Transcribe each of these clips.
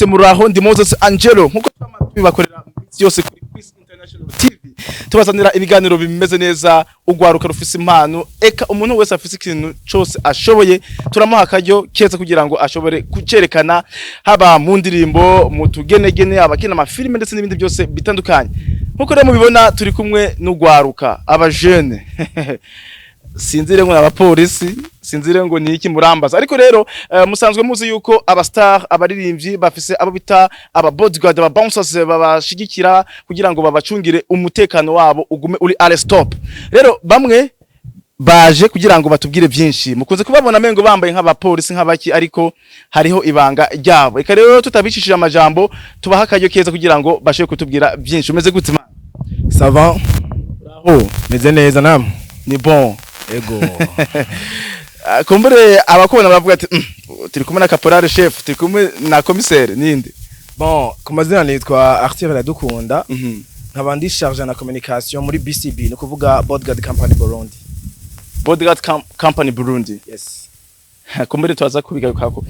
Muraho, ndi Moses Angelo, nkuko twama tubibakorera mu minsi yose kuri Peace International TV, tubazanira ibiganiro bimeze neza, ugwaruka rufise impano, eka umuntu wese afise ikintu cose ashoboye turamuha akaryo keza kugira ngo ashobore kucerekana, haba mu ndirimbo, mu tugenegene, abakina amafilime ndetse n'ibindi byose bitandukanye. Nkuko rero mubibona, turi kumwe n'ugwaruka, abajene, sinzire ngo n'abapolisi, sinzire ngo ni iki murambaza. Ariko rero musanzwe muzi yuko aba star, abaririmbyi bafise abo bita aba bodyguard, aba bouncers babashigikira kugira ngo babacungire umutekano wabo ugume uri à stop. Rero bamwe baje kugira ngo batubwire byinshi. Mukunze kubabona mengo bambaye nk'abapolisi, nk'abaki, ariko hariho ibanga ryabo. Reka rero tutabicishije amajambo, tubaha akaryo keza kugira ngo bashobore kutubwira byinshi. Umeze gute, man? Ça va. Oh. Meze neza, namwe? Ni bon. Ego. Kumbure abakubona baravuga ati: turi kumwe na caporal chef, turi kumwe na commissaire ninde?" Bon, ku mazina nitwa Arthur Iradukunda, nkaba ndi chargé na communication muri BCB, ni kuvuga Bodyguard Company Burundi. Bodyguard Company Burundi. Yes. Kumbure tubaza kubigarukako.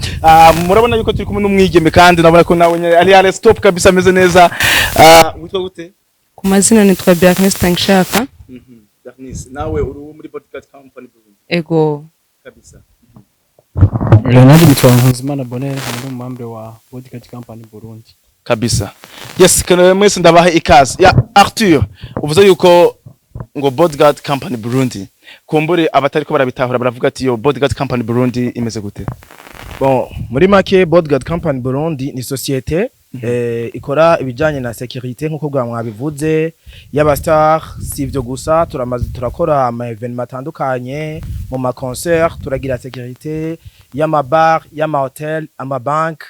Murabona yuko turi kumwe n'umwigeme, kandi nabona ko nawe nyene ari à stop kabisa, ameze neza. Witwa gute? Ku mazina nitwa Bernice Tangishaka. Bernice, nawe uri uwo muri Bodyguard Company Burundi? Ego. Kabisa. Leonard nitwa Nkuzimana Bonheur, nkaba ndi umumembre wa Bodyguard Company Burundi. Kabisa, yes. Kana mwese ndabaha ikaze. Ya Arthur, uvuze yuko ngo Bodyguard Company Burundi, kumbure abatariko barabitahura baravuga ati: "Yo Bodyguard Company Burundi imeze gute?" Bon, muri make Bodyguard Company Burundi ni société ikora ibijanye na sécurité, nkuko bwa mwabivuze, y'aba star. Si ivyo gusa, turamaze turakora ama événement atandukanye, mu ma concert turagira sécurité y'ama bar, y'ama hôtel, ama banque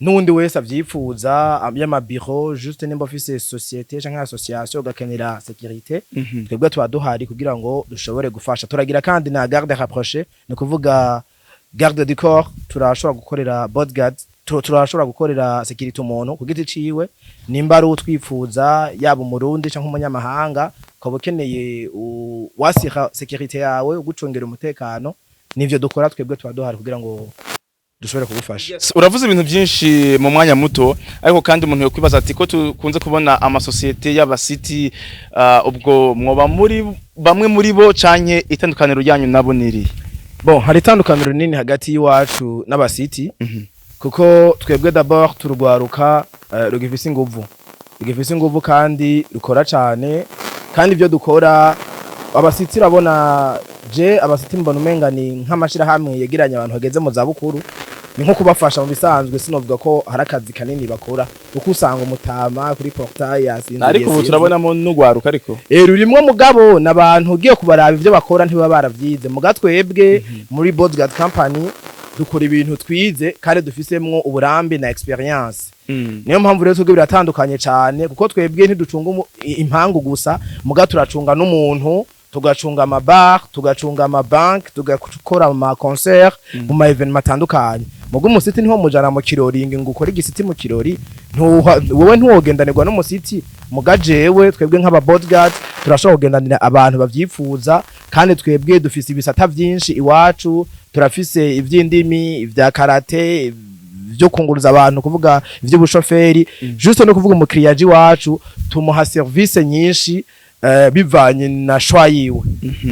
n'uwundi wese avyifuza, y'amabiro. Juste nimba ufise société canke association ugakenera sécurité, twebwe tuba duhari kugira ngo dushobore gufasha. Turagira kandi na garde rapproché, ni kuvuga garde du corps. Turashobora gukorera bodyguard, turashobora gukorera sécurité umuntu ku giti ciwe, nimba ari utwifuza, yaba umurundi canke umunyamahanga, ukaba ukeneye wasiha sécurité yawe, ugucungera umutekano, nivyo dukora twebwe. Tuba duhari kugira ngo dushobore kugufasha. Yes, uravuze ibintu byinshi mu mwanya muto, ariko kandi umuntu yokwibaza ati: "Ko tukunze kubona amasosiyete y'abasiti, ubwo mwoba muri bamwe muri bo, canke itandukaniro ryanyu nabo niri?" Bon, hari itandukaniro rinini hagati y'iwacu n'abasiti, kuko twebwe d'abord turugwaruka rugifise inguvu kandi rukora cane. Kandi ibyo dukora, abasiti urabona, je abasiti mbona umenga ni nk'amashirahamwe yegeranya abantu bageze mu zabukuru, ni nko kubafasha mu bisanzwe. Sinovuga ko hari akazi kanini bakora, kuko usanga umutama kuri portail yasinziriye. Ariko ubu Sinzi. turabonamo n'ugwaruka ariko. Rurimwo, mugabo n'abantu ugiye kubaraba ivyo bakora ntiba baravyize. Muga twebwe muri Bodyguard Company dukora ibintu twize kandi dufisemwo uburambe na expérience. Niyo mpamvu rero twebwe biratandukanye cyane, kuko twebwe ntiducunga impangu gusa, muga turacunga n'umuntu, tugacunga amabar, tugacunga amabank, tugakora ama concert, mu ma événement atandukanye. Muga umusiti niho mujana mu kirori ngo ukore igisiti mu kirori, wowe ntiwogendanirwa n'umusiti. Muga jewe, twebwe nk'aba bodyguard turashobora kugendanira abantu bavyifuza. Kandi twebwe dufise ibisata vyinshi iwacu: turafise ivy'indimi, ivya karate, byo kunguruza abantu, kuvuga ivy'ubushoferi. Juste no kuvuga umukiriya aje iwacu tumuha service nyinshi bivanye na choix yiwe.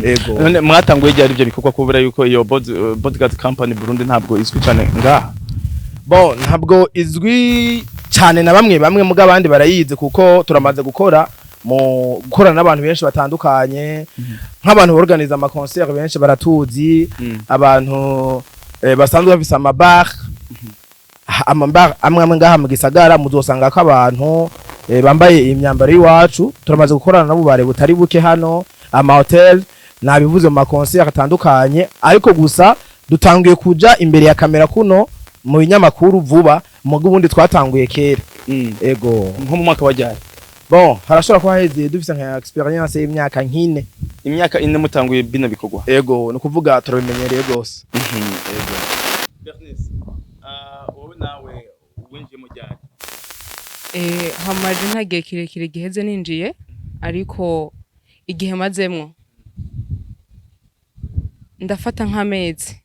Ego. None mwatanguye ryari ibyo bikorwa, kubera yuko iyo Bodyguard Company Burundi ntabwo izwi cyane ngaha? Bon, ntabwo izwi cyane na bamwe bamwe, muga abandi barayizi, kuko turamaze gukora mu gukorana n'abantu benshi batandukanye, nk'abantu organiza ama concert benshi baratuzi, abantu basanzwe bafise amabar, amabar amwe amwe ngaha mu gisagara muzosanga ko abantu bambaye imyambaro y'iwacu. Turamaze gukorana n'ububare butari buke hano, ama hotel nabivuze, mu ma concert atandukanye. Ariko gusa dutanguye kuja imbere ya kamera kuno mu binyamakuru vuba, muga ubundi twatanguye kera. Ego. Nko mu mwaka wa ryari? Bon, harashobora kuba heze dufise nka expérience y'imyaka nk'ine. Imyaka 4 mutanguye bino bikorwa? Ego, ni ukuvuga turabimenyereye rwose. Ego. Bernice, wowe nawe winjiye mu ryari? Hamaje nta gihe kirekire giheze ninjiye, ariko igihe mazemwo ndafata nk'amezi.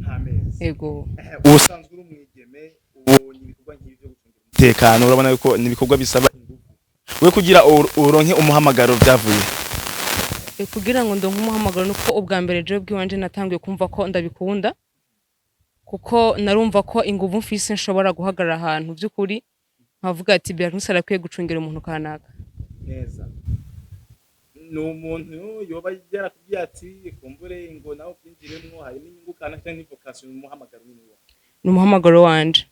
Nk'amezi? Ego. Ubusanzwe uri umwigeme, ubonye ibikorwa nk'ibi byo umutekano. Urabona yuko ni ibikorwa bisaba ingufu. We kugira uronke umuhamagaro vyavuye? Kugira ngo ndonke umuhamagaro, nuko ubwa mbere jewe bwiwanje natanguye kumva ko ndabikunda, kuko narumva ko inguvu mfise nshobora guhagarara ahantu by'ukuri nkavuga ati: "Bernice arakwiye gucungira umuntu kanaka." Neza, ni umuntu yoba yarakubwiye ati: "Kumbure ngo nawe ubyinjiremwo, harimo inyungu kanaka", cyangwa vocation, umuhamagaro nyine wawe? Ni umuhamagaro wanje.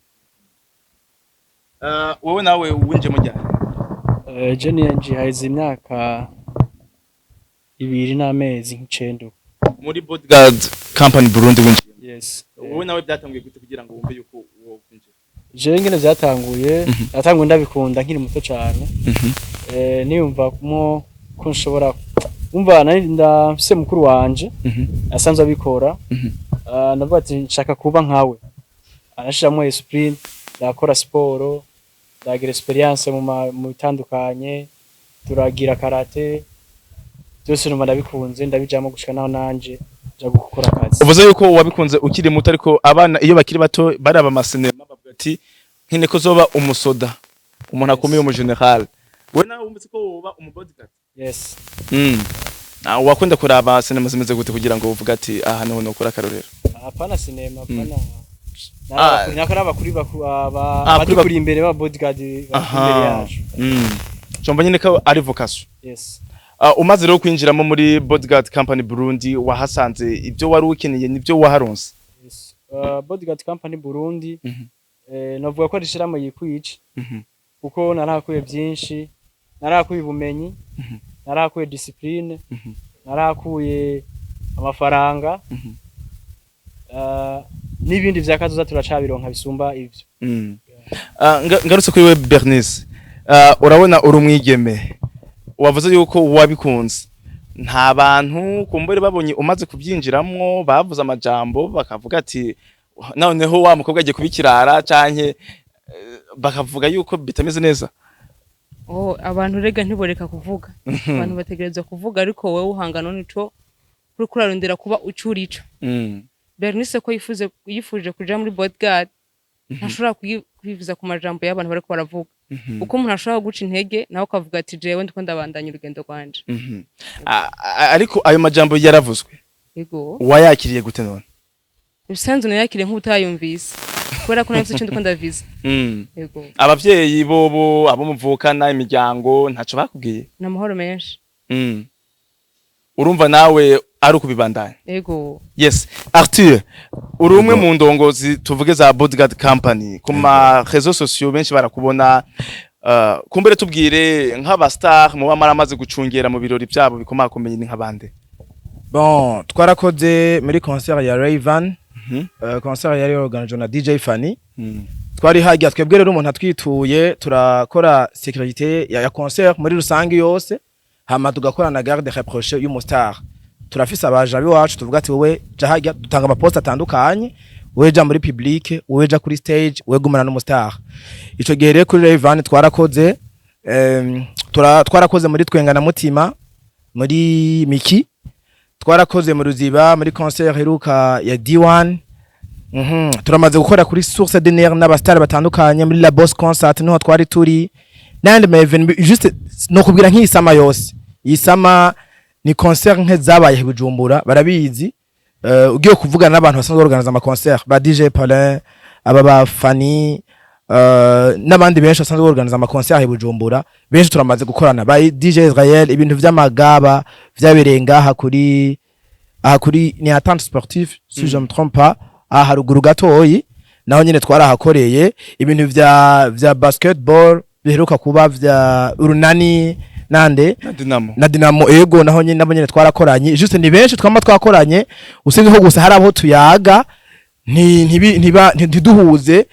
Wowe nawe winjiyemo ryari? Je niyanje haheze imyaka 2 n'amezi nk'icenda uko. Muri Bodyguard Company Burundi winjiye? Yes. Wowe nawe byatanguye gute kugira ngo wumve yuko wowe winjiye? Je ingene vyatanguye, natanguye ndabikunda nkiri muto cane. Niyumva mo ko nshobora, umva, nari ndafise mukuru wanje asanzwe abikora. Ndavuga ati: "Nshaka kuba nkawe." Arashiramwo esprit, ndakora siporo, ndagira experience mu bitandukanye, turagira karate, byose numva ndabikunze, ndabijamwo gushika naho nanje nja gukora akazi. Uvuze yuko wabikunze ukiri muto, ariko abana iyo bakiri bato baraba amasinema bavuga ati: "Nkene ko zoba umusoda, umuntu akomeye, umu général." We nawe wumvise ko woba umu bodyguard? Yes. Wakunda kuraba sinema zimeze gute kugira ngo uvuge ati: "Aha niho nokora akarorero"? Hapana sinema, hapana. Ah. Nako kuri baku aba Ah, kuri abadukuri imbere ba bodyguard bari imbere yacu. Comba nyine ko ari vocation. Yes. Umaze rero kwinjiramo muri Bodyguard Company Burundi, wahasanze ibyo wari ukeneye, nibyo waharonse? Yes. Bodyguard Company Burundi, novuga ko ari ishirahamwe yikwije, kuko narahakuye byinshi: narahakuye ubumenyi, narahakuye discipline, narahakuye amafaranga, n'ibindi vya kazoza turacabironka bisumba ivyo. Ngarutse kuri we Bernice, urabona uri umwigeme, wavuze yuko wabikunze. Nta bantu kumbure babonye umaze kubyinjiramwo bavuze amajambo, bakavuga ati: "Noneho wa mukobwa agiye kubikirara", canke bakavuga yuko bitameze neza? Oh, abantu rega ntiboreka kuvuga. Abantu bategerezwa kuvuga, ariko wowe uhangana nico uriko urarondera kuba uco urico. Bernice ko yifuje kuja muri bodyguard, ntashobora kwivuza ku majambo y'abantu bariko baravuga, uko umuntu ashobora guca intege nawe ukavuga ati: "Jewe ndiko ndabandanya urugendo rwanje." Ariko ayo majambo yaravuzwe? Yego. Wayakiriye gute none? Ibisanzwe nayakiriye nk'utayumvise, kubera ko nafise ico ndiko ndaviza. Yego. Abavyeyi bobo, abo muvukana, imiryango, ntaco bakubwiye? Ni amahoro menshi. Urumva nawe ari ukubibandanya? Yego. Yes, Arthur, uri umwe mu ndongozi tuvuge za Bodyguard Company. Ku ma réseaux sociaux benshi barakubona. Kumbere tubwire nk'aba star muba maramaze gucungera mu birori byabo bikomakomeye, ni nk'abande? Bon, twarakoze muri concert ya Rayvan. Concert yari organisé na DJ Fanny. Twari hajya twebwe rero, umuntu atwituye turakora sécurité ya concert muri rusange yose, hama tugakora na garde rapprochée y'umu star. Turafise abaja biwacu, tuvuga ati: "Wowe ja hajya." Dutanga amaposte atandukanye: wowe ja muri public, wowe ja kuri stage, wowe gumana n'umu star. Ico gihe rero kuri Rayvan twarakoze, twarakoze muri Twenga na Mutima, muri Miki, twarakoze mu Ruziba muri concert heruka ya D1. Turamaze gukora kuri Source de Nerf n'abastar batandukanye, muri La Boss Concert niho twari turi, n'ayandi ma événements. Juste no kubwira nk'isama yose, isama ni concert nke zabaye i Bujumbura, barabizi. Ugiye kuvugana n'abantu basanzwe organiza ama concert, ba DJ Paulin, aba ba Fanny, n'abandi benshi basanzwe organiza ama concert i Bujumbura, benshi turamaze gukorana, ba DJ Israel, ibintu vy'amagaba vyabereye ngaha kuri, aha kuri ni entente sportive si je me trompe pas, aha haruguru gatoyi, naho nyene twarahakoreye ibintu vya basketball biheruka kuba vya Urunani nande? Na Dinamo. Na Dinamo, ego, naho nyene nabo nyene twarakoranye. Juste ni benshi twama twakoranye, usibye ko gusa hari abo tuyaga ntiba ntiduhuze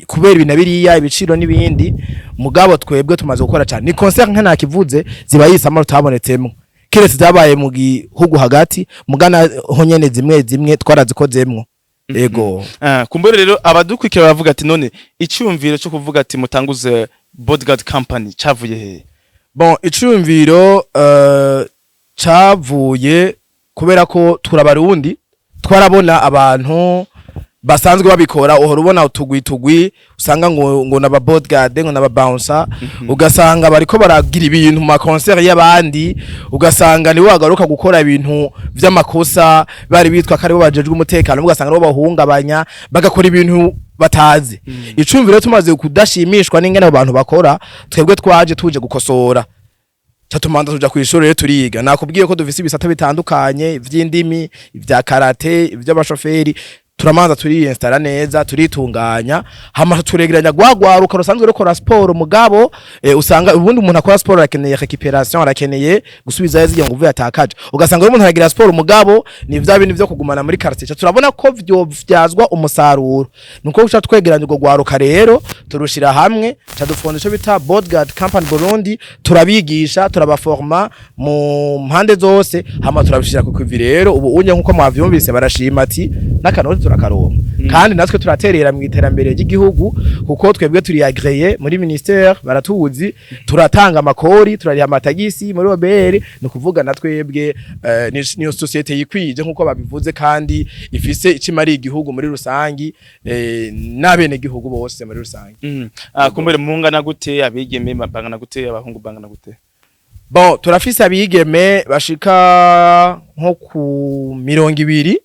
kubera ibintu biriya, ibiciro n'ibindi. Mugabo twebwe tumaze gukora cyane, ni concert nka nakivuze ziba yisama tutabonetsemo, kiretse zabaye mu gihugu hagati, mugana ho nyene zimwe zimwe twarazikozemwo, ego. Kumbure rero abadukurikira baravuga ati: "None icyumviro cyo kuvuga ati mutanguze Bodyguard Company cavuye hehe?" Bon, iciyumviro cavuye kubera ko turabarundi, twarabona abantu Basanzwe babikora, uhora ubona utugwi tugwi, usanga ngo naba bodyguard, ngo naba bouncer, ugasanga bariko baragira ibintu mu ma concert y'abandi, ugasanga nibo bagaruka gukora ibintu vy'amakosa bari bitwa ko aribo bajejwe umutekano, ugasanga nibo bahungabanya, bagakora ibintu batazi. Icumviro, tumaze kudashimishwa n'ingene abo bantu bakora, twebwe twaje tuje gukosora. Tumanza tuja kw'ishuri rero, turiga. Nakubwiye ko dufise ibisata bitandukanye: ivy'indimi, ivya karate, ivy'abashoferi. Turamanza turiyinstara neza, turitunganya, hama turegeranya rwagwaruka rusanzwe rukora siporo. Mugabo usanga ubundi umuntu akora siporo arakeneye récupération, arakeneye gusubizayo zirya nguvu yatakaje. Ugasanga umuntu aragira siporo, mugabo ni vya bintu vyo kugumana muri quartier. Turabona ko vyozwa umusaruro, nuko guca twegeranya urwo rwaruka rero, turushira hamwe, ca dufonda ico bita Bodyguard Company Burundi. Turabigisha, turabaforma mu mpande zose, hama turabishira ku kivi. Rero ubu unye, nkuko mwavyumvise, barashima ati n'akanoti turakaronka, kandi natwe turaterera mu iterambere ry'igihugu, kuko twebwe turi agréé muri ministère, baratuzi, turatanga amakori, turariha amatagisi muri OBR. Ni ukuvuga na twebwe niyo société yikwije nkuko babivuze, kandi ifise icimari igihugu muri rusangi, n'abene gihugu bose muri rusangi. Kumbere mungana gute abigeme, bangana gute abahungu, bangana gute? Bon, turafise abigeme bashika nko ku 20,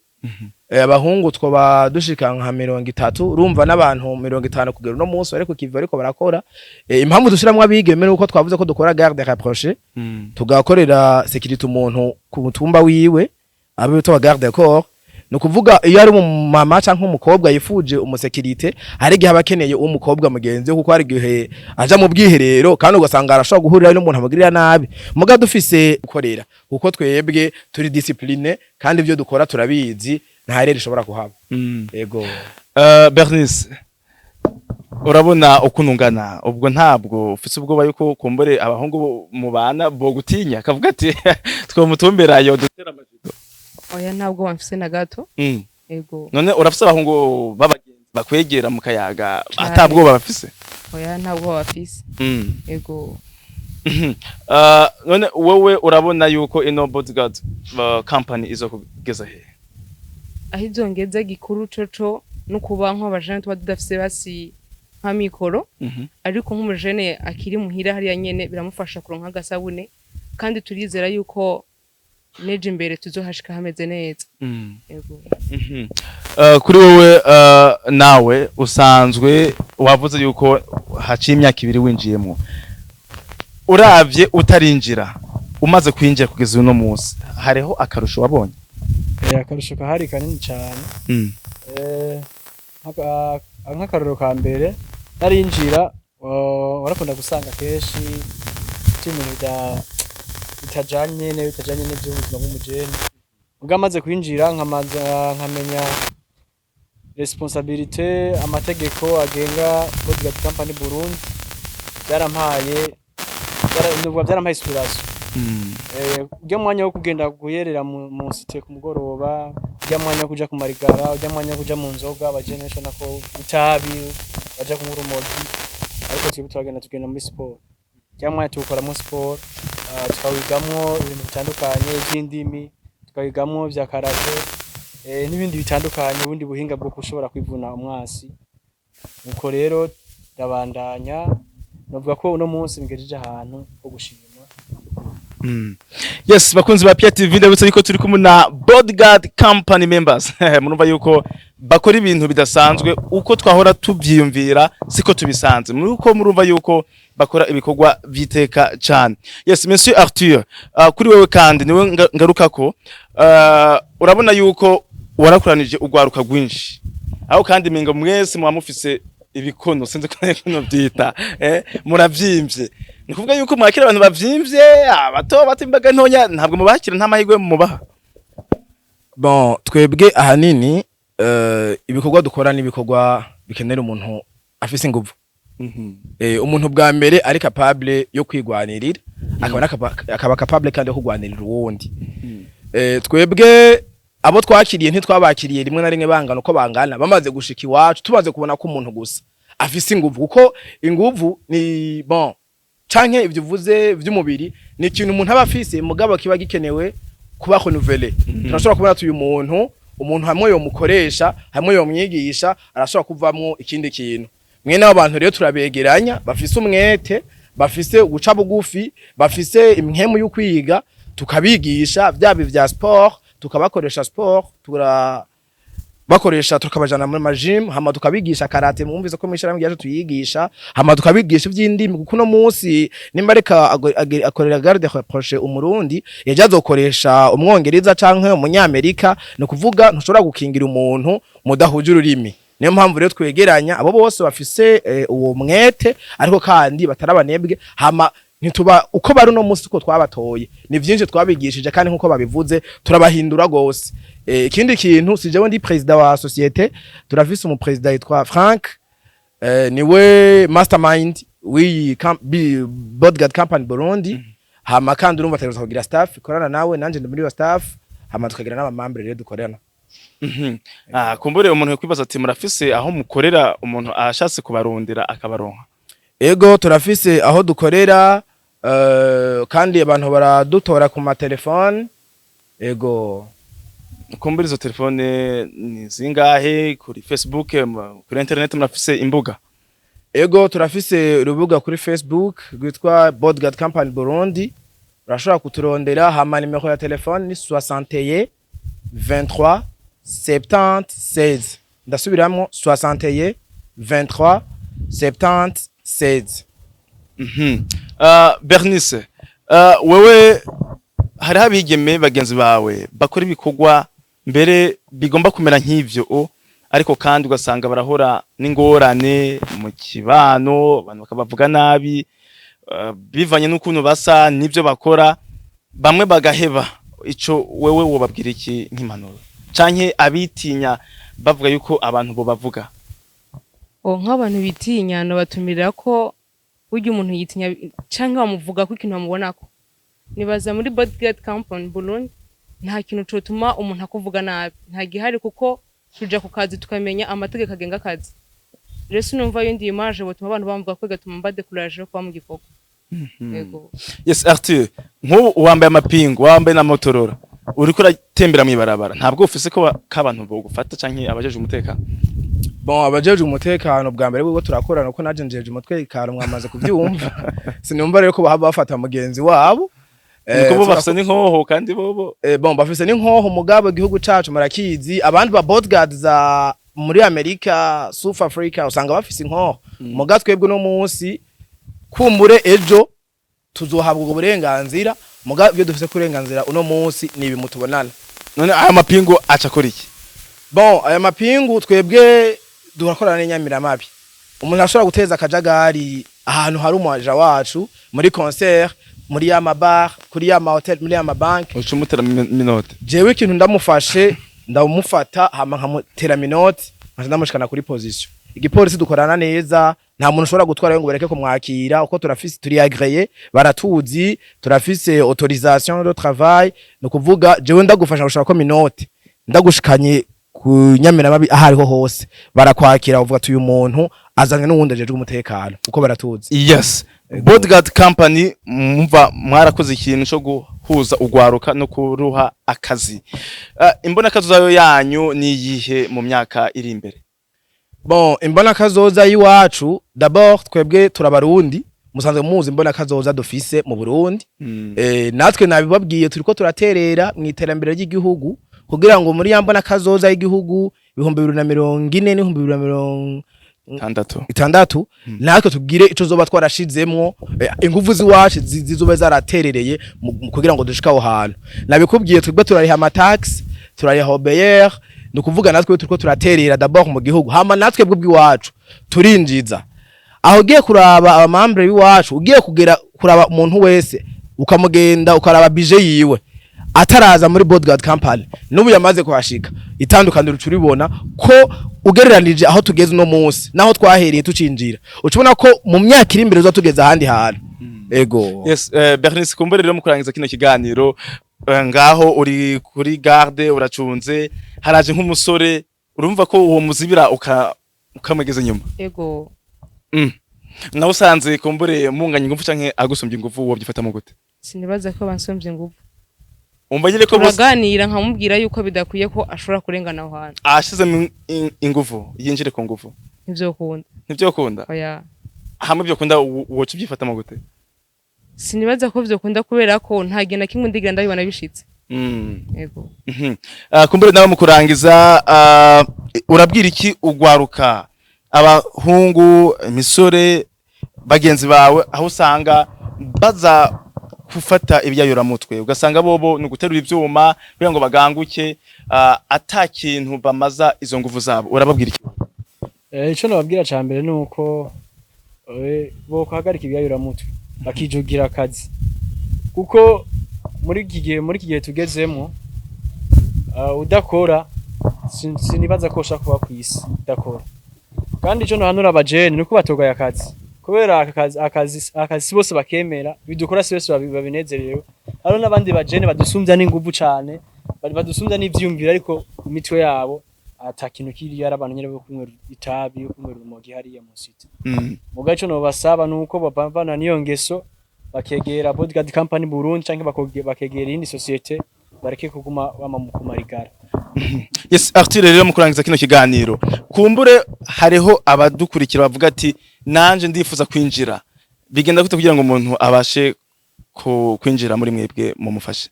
abahungu twoba dushika nka 30. Urumva n'abantu 50 kugera uno munsi ariko kiva ariko barakora. Impamvu dushiramwo abigeme nuko twavuze ko dukora garde rapprochée, tugakorera sécurité umuntu ku mutumba wiwe, abe bitwa garde corps. Ni ukuvuga iyo ari umumama canke umukobwa yifuje umusécurité, hari igihe aba akeneye umukobwa mugenzi we, kuko hari igihe aja mu bwiherero kandi ugasanga arashobora guhurira n'umuntu amugirira nabi. Muga dufise gukorera, kuko twebwe turi discipline kandi ibyo dukora turabizi, nta rero ishobora kuhaba. Yego. Bernice, urabona ukuntu ungana, ubwo ntabwo ufise ubwoba yuko kumbure abahungu mubana bogutinya, akavuga ati twomutumbera yo dutera amajigo? Oya, ntabwo bamfise na gato. Ego. None urafise abahungu b'abagenzi bakwegera mu kayaga Cane. atabwoba bafise? Oya, ntabwo bafise. Ego. None wowe urabona yuko ino Bodyguard Company izokugeza he? Aho izongeza gikuru coco no kuba nk'abajene tuba tudafise basi nka mikoro, ariko nk'umujene akiri muhira hariya nyene biramufasha kuronka agasabune, kandi turizera yuko neje imbere tuzohashika hameze neza. Ego. Kuri wowe, nawe usanzwe wavuze yuko haciye imyaka 2 winjiyemo. Uravye utarinjira, umaze kwinjira kugeza uno munsi, hariho akarusho wabonye? Akarusho kahari kanini cyane. Nk'akarorero ka mbere, narinjira, warakunda gusanga kenshi ibintu bitajanye n'ivy'ubuzima bw'umujene. Ubwo amaze kwinjira, nkamaza nkamenya responsabilité, amategeko agenga Bodyguard Company Burundi, byarampaye, byarampaye inspiration. Urya mwanya wo kugenda guyerera mu cité ku mugoroba, urya mwanya wo kuja ku marigara, urya mwanya wo kuja mu nzoga, abajene benshi nako itabi, baja kunywa urumogi, ariko twebwe turagenda, tugenda muri siporo. Urya mwanya tuwukoramo siporo, tukawigamwo ibintu bitandukanye vy'indimi, tukawigamwo vya karate, n'ibindi bitandukanye, ubundi buhinga bwo gushobora kwivuna umwasi. Nuko rero ndabandanya, novuga ko uno munsi ngejeje ahantu ho gushima. Yes, bakunzi ba Pia TV, ndabutse yuko turi kumwe na Bodyguard Company members. Murumva yuko bakora ibintu bidasanzwe, uko twahora tuvyiyumvira siko tubisanze. Muri murumva yuko bakora ibikorwa vyiteka cyane. Yes, Monsieur Arthur, kuri wewe kandi niwe ngarukako, urabona yuko warakuranije ugwaruka rwinshi. Aho kandi mingo mwese muba mufise ibikono, sinzi ko ibikono byita, muravyimbye. Ni kuvuga yuko mwakira abantu bavyimbye, abato bato, imbaga ntonya ntabwo mubakira, nta mahirwe mubaha? Bon, twebwe ahanini ibikorwa dukora ni ibikorwa bikenera umuntu afise inguvu. Umuntu bwa mbere ari capable yo kwigwanirira, akaba capable kandi yo kugwanirira uwundi. Twebwe abo twakiriye ntitwabakiriye rimwe na rimwe bangana uko bangana. Bamaze gushika iwacu, tumaze kubona ko umuntu gusa afise inguvu, kuko inguvu ni bon canke ivyo uvuze vy'umubiri ni ikintu umuntu aba afise, mugabo kiba gikenewe kuba renouvelé. Turashobora kubona ati uyu muntu Umuntu hamwe yomukoresha, hamwe yomwigisha, arashobora kuvamwo ikindi kintu. Mwene abo bantu rero turabegeranya, bafise umwete, bafise guca bugufi, bafise impwemu yo kwiga, tukabigisha vyaba ivya sport, tukabakoresha sport, tura bakoresha, tukabajana muri ma gym, hama tukabigisha karate. Mwumvise ko mwishirahamwe ryacu tuyigisha, hama tukabigisha ivy'indimi, kuko uno munsi nimba reka akorera garde rapproché Umurundi, yaje azokoresha Umwongereza canke Umunyamerika. Ni ukuvuga ntushobora gukingira umuntu mudahuje ururimi. Niyo mpamvu rero twegeranya abo bose bafise uwo mwete, ariko kandi batarabanebwe. Hama ntituba uko bari uno munsi uko twabatoye. Ni vyinshi twabigishije, kandi nkuko babivuze turabahindura gose. Ikindi kintu, si jewe ndi président wa société, turafise umu président yitwa Frank, niwe mastermind w'iyi Bodyguard Company Burundi. Hama kandi urumva ategerezwa kugira staff ikorana nawe, nanje ndi muri iyo staff, hama tukagira n'aba membres rero dukorana. Ah, kumbure umuntu yakwibaza ati murafise aho mukorera, umuntu ashatse kubarondera akabaronka? Ego, turafise aho dukorera, kandi abantu baradutora ku matelefone, ego. Kumbure izo telefone ni zingahe? Kuri Facebook, kuri internet murafise imbuga? Ego, turafise urubuga kuri Facebook rwitwa Bodyguard Company Burundi, urashobora kuturondera. Hama nimero ya telefone ni 61 23 70 16. Ndasubiramwo: 61 23 70 16. Bernice, wewe hariho abigeme bagenzi bawe bakora ibikorwa mbere bigomba kumera nk'ivyo o, ariko kandi ugasanga barahora n'ingorane mu kibano, abantu bakabavuga nabi, bivanye n'ukuntu basa n'ivyo bakora, bamwe bagaheba. Ico wewe wobabwira iki nk'impanuro, canke abitinya bavuga yuko abantu bo bavuga? O, nk'abantu bitinya batumira ko burya umuntu yitinya canke bamuvuga ko ikintu bamubonako. Nibaza muri Bodyguard Company Burundi nta kintu cotuma umuntu akuvuga nabi, nta gihari, kuko tuja ku kazi tukamenya amategeko agenga akazi. Rero sinumva yindi image botuma abantu bamvuga ko bigatuma mba découragé kuba mu gikorwa. Yego. Yes, Arthur, nk'ubu wambaye amapingu, wambaye na Motorola, uriko uratembera mw'ibarabara, ntabwo ufise ko k'abantu bogufata canke abajeje umutekano? Bon, abajeje umutekano bwa mbere bwo turakorana, kuko naje njeje umutekano, mwamaze kuvyumva. Sinumva rero ko bahava bafata mugenzi wabo. Niko bo bafise n'inkoho kandi bobo. Bon, bafise n'inkoho, mugabo igihugu cacu murakizi. Abandi ba bodyguards za muri Amerika, South Africa, usanga bafise inkoho. Muga twebwe no munsi, kumbure ejo tuzohabwa ubwo burenganzira, muga ibyo dufise kurenganzira uno munsi ni ibi mutubonana. None aya mapingu aca akora iki? Bon, aya mapingu twebwe durakorana n'inyamiramabi. Umuntu ashobora guteza akajagari ahantu hari umwaja wacu, muri concert, muri ya mabar, kuri ya mahotel, muri ya mabanki, uca umutera menottes? Jewe ikintu ndamufashe, ndamufata hama nkamutera menottes, nkaca ndamushikana kuri position. Igipolisi dukorana neza, nta muntu ushobora gutwara ngo bareke kumwakira, uko turafise, turi agréé, baratuzi, turafise autorisation de travail. Ni ukuvuga jewe ndagufasha gushaka ko menottes, ndagushikanye ku nyamiramabi, aho ariho hose barakwakira, bavuga ati uyu muntu azanywe n'uwundi ajejwe umutekano, kuko baratuzi. Yes, Bodyguard Company, mumva mwarakoze ikintu cyo guhuza ugwaruka no kuruha akazi. Imbonakazoza yanyu ni iyihe mu myaka iri imbere? Bon, imbona kazoza y'iwacu, d'abord twebwe turabarundi, musanzwe muzi imbona kazoza dufise mu Burundi. Natwe nabibabwiye, turiko turaterera mu iterambere ry'igihugu kugira ngo muri ya mbona kazoza y'igihugu 2040 n'ibihumbi bibiri na mirongo tandatu itandatu, natwe tugire ico zoba twarashizemwo, inguvu ziwacu zizoba zaraterereye kugira ngo dushike aho hantu. Nabikubwiye, twebwe turariha ama taxes, turariha OBR. Ni ukuvuga natwe turiko turaterera d'abord mu gihugu, hama natwe bwo bw'iwacu turinjiza. Aho ugiye kuraba aba membres b'iwacu, ugiye kugera kuraba umuntu wese, ukamugenda ukaraba budget yiwe ataraza muri Bodyguard Company n'ubu yamaze kuhashika, itandukaniro turibona ko ugereranije aho tugeze uno munsi naho twahereye tucinjira, ucubona ko mu myaka iri imbere tugeze ahandi hantu. Ego. Yes, Bernice, kumbure rero mu kurangiza kino kiganiro, ngaho uri kuri garde uracunze, haraje nk'umusore, urumva ko uwo muzibira ukamugeza inyuma? Ego. Nawe usanze kumbure munganya ingufu canke agusumbye ingufu, wo byifatamo gute? Sinibaza ko bansumbye ingufu. Umva nyine ko bose Turaganira, nkamubwira yuko bidakwiye ko ashobora kurengana aho hantu. Ashizemo inguvu, yinjire ku nguvu. Ntivyokunda. Ntivyokunda? Oya. Hamwe byokunda, woca ubyifatamo gute? Sinibaza ko vyokunda, kubera ko nta gihe na kimwe ndigira ndabibona bishitse. Yego. Kumbure nawe mu kurangiza, urabwira iki ugwaruka, abahungu, imisore bagenzi bawe, aho usanga baza gufata ibyayuramutwe, ugasanga bobo ni uguterura ivyuma kugira ngo baganguke, ata kintu bamaza izo nguvu zabo, urababwira iki? Ico nababwira ca mbere ni uko bo kuhagarika ibyayuramutwe, bakijugira akazi, kuko muri iki gihe tugezemo, udakora sinibaza ko ushaka kuba kw'isi udakora. Kandi ico nohanura abajene ni uko batogaye akazi, kubera aka kazi, akazi si bose bakemera, bidukora si bose babinezerewe. Hariho n'abandi bajene badusumvya n'inguvu cane, badusumvya n'ivyiyumviro, ariko imitwe yabo ata kintu kiriyo, ari abantu nyene bo kunywera itabi, yo kunywera urumogi hariya mu cité. Muga ico nobasaba nuko bavana n'iyo ngeso, bakegera Bodyguard Company Burundi canke bakegera iyindi société, bareke kuguma bama mu kumarigara. Yes, Arthur, rero mu kurangiza kino kiganiro, kumbure hariho abadukurikira bavuga ati: "Nanje ndifuza kwinjira." Bigenda gute kugira ngo umuntu abashe kwinjira muri mwebwe, mumufashe?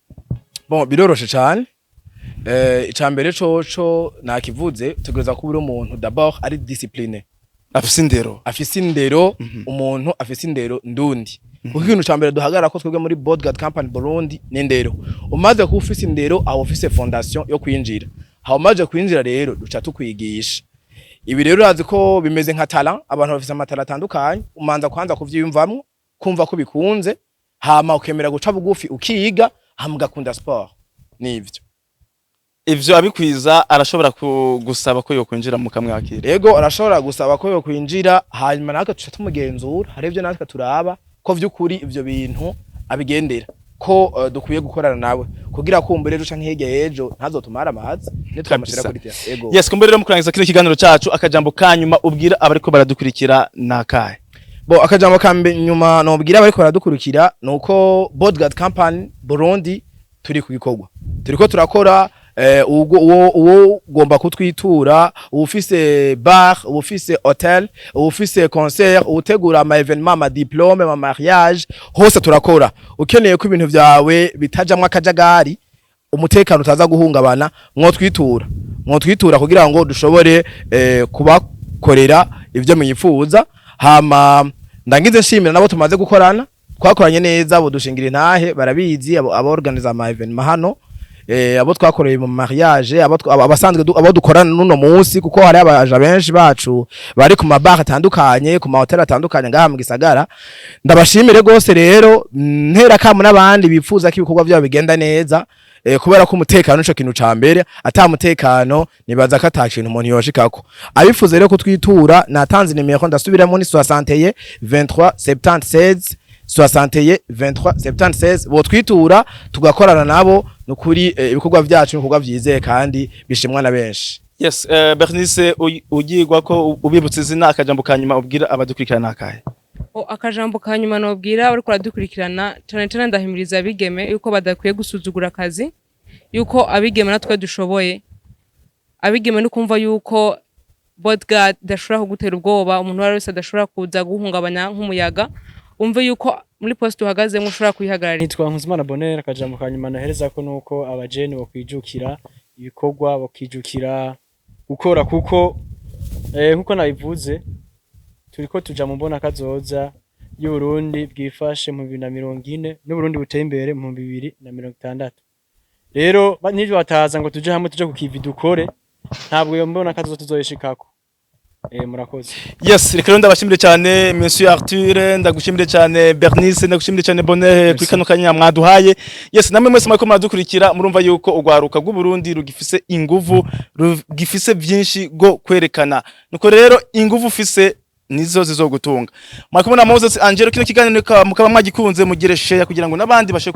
Bon, biroroshe cyane. Icambere coco nakivuze, utegereza kuba uri umuntu d'abord ari discipliné. Afise indero. Afise indero, umuntu afise indero ndundi, kuko ikintu ca mbere duhagarara ko twebwe muri Bodyguard Company Burundi ni indero. Umaze kuba ufise indero, aho ufise fondation yo kwinjira. Aho umaze kwinjira rero, duca tukwigisha. Ibi rero urazi ko bimeze nka talent, abantu bafise ama talent atandukanye. Umanza kwanza kuvyiyumvamwo, kumva ko bikunze, hama ukemera guca bugufi, ukiga, hama ugakunda sport, nivyo. Ivyo abikwiza, arashobora gusaba ko yokwinjira mukamwakira? Ego, arashobora gusaba ko yokwinjira, hanyuma natwe tuca tumugenzura. Hari ivyo natwe turaba ko vy'ukuri ivyo bintu abigendera ko, dukwiye gukorana nawe, kugira kumbure ejo canke hirya y'ejo ntazotumara amazi nitwamushira Kabisa. kuri terrain. Ego. Yes, kumbure rero mu kurangiza kino kiganiro cacu, akajambo kanyuma ubwira abariko baradukurikira nakahe? Bo, akajambo ka nyuma nobwira abariko baradukurikira nuko Bodyguard Company Burundi turi ku gikorwa, turiko turakora. Ubwo uwo ugomba kutwitura, uwufise bar, uwufise hôtel, uwufise concert, uwutegura ama événement, ama diplôme, ama mariage, hose turakora. Ukeneye ko ibintu vyawe bitajamwo akajagari, umutekano utaza guhungabana, mwotwitura kugira ngo dushobore kubakorera ivyo mwifuza. Hama ndangize nshimira nabo tumaze gukorana, twakoranye neza, bo dushingira intahe, barabizi abo organiza ama événement hano, abo twakoreye mu mariage, abasanzwe abo dukorana n'uno munsi, kuko hari abaja benshi bacu bari ku mabar atandukanye, ku mahoteli atandukanye ngaha mu gisagara. Ndabashimire gose rero, ntera kamu n'abandi bifuza ko ibikorwa byabo bigenda neza, kubera ko umutekano nico kintu ca mbere. Ata mutekano, nibaza ko ata kintu umuntu yoshikako. Abifuza rero kutwitura, natanze nimero, ndasubiramo, ni 61 23 76, 61 23 76. Botwitura tugakorana nabo nukuri, ibikorwa vyacu ibikorwa vyizeye kandi bishimwa na benshi. Yes, Bernice, ugirwa ko ubibutse izina, akajambo kanyuma ubwira abadukurikirana nakahe? O, akajambo ka nyuma nobwira bariko baradukurikirana, cane cane ndahimiriza abigeme yuko badakwiye gusuzugura akazi, yuko abigeme natwe dushoboye. Abigeme no kumva yuko bodyguard idashobora kugutera ubwoba, umuntu uwo ari wese adashobora kuza guhungabanya nk'umuyaga. Wumve yuko muri poste uhagazemo ushobora kuyihagararira. Nitwa Nkuzimana Bonheur. Akajambo ka nyuma nohereza ko nuko abajene bokwijukira ibikorwa, bokijukira gukora, kuko nkuko nabivuze, turiko tuja mu mbona kazoza y'Uburundi bwifashe mu 2040 n'Uburundi buteye imbere mu 2060. Rero n'ivyo bataza ngo tuje hamwe, tuje kukivi dukore, ntabwo iyo mbona kazoza tuzoyishikako. Murakoze. Yes, reka rero ndabashimire cyane, Monsieur Arthur, ndagushimire cyane Bernice, ndagushimire cyane Bonheur kuri kano kanya mwaduhaye. Yes, namwe mwese mwariko muradukurikira, murumva yuko urwaruka rw'u Burundi rugifise inguvu, rugifise byinshi go kwerekana. Nuko rero inguvu ufise nizo zizogutunga. Mwakumwe na Moses Angelo, kino kiganiro mukaba mwagikunze, mugire share kugira ngo nabandi bashe.